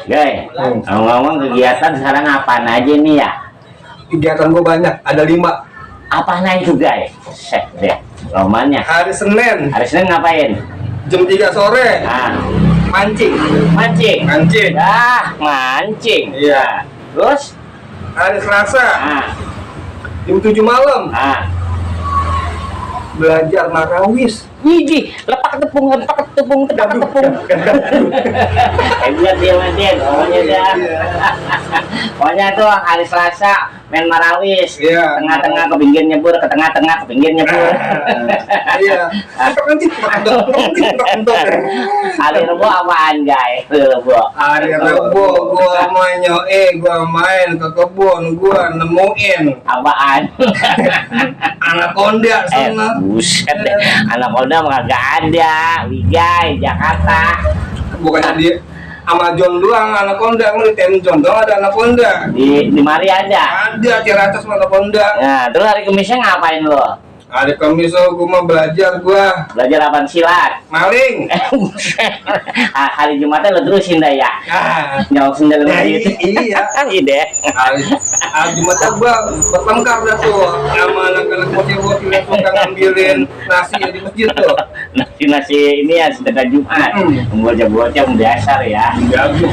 Guys, ngomong kegiatan sekarang apaan aja nih ya? Kegiatan gue banyak, ada 5. Apaan itu guys? Set deh, romannya. Hari Senin, Hari Senin ngapain? jam 3 sore, Ah, mancing. mancing. Mancing. Mancing. Iya. Terus? Hari Selasa, Ah, jam 7 malam, ah. belajar marawis. Widih, lepak tepung. Hebat dia Martin, pokoknya dah. Iya. Pokoknya tuh hari Selasa main marawis, Iya. tengah-tengah ke pinggir nyebur, ke tengah-tengah ke pinggir nyebur. Iya. Hari Rebo apaan guys? Rebo. Hari Rebo gua main ke kebun, gua nemuin Apaan? anaconda sana. Buset deh. Anaconda mah kagak ada. Wigai, Jakarta. Bukannya di Amazon doang anaconda, di Temzon doang ada anaconda. Di mari ada. Ada Ciracas anaconda. Nah, terus hari Kemisnya ngapain lo? Hari Kamis gua mau belajar gua Belajar apaan? Silat. maling. Buset. Hari Jumatnya lo terusin dah ya. Ah, Nyawak sendal gitu. iya. Ide. Hari Jumat gua bertengkar dah tuh sama anak-anak bocil-bocil yang suka ngambilin nasi di masjid tuh. Nasi ini ya sedekah Jumat. Bocah-bocah dasar ya. Jago.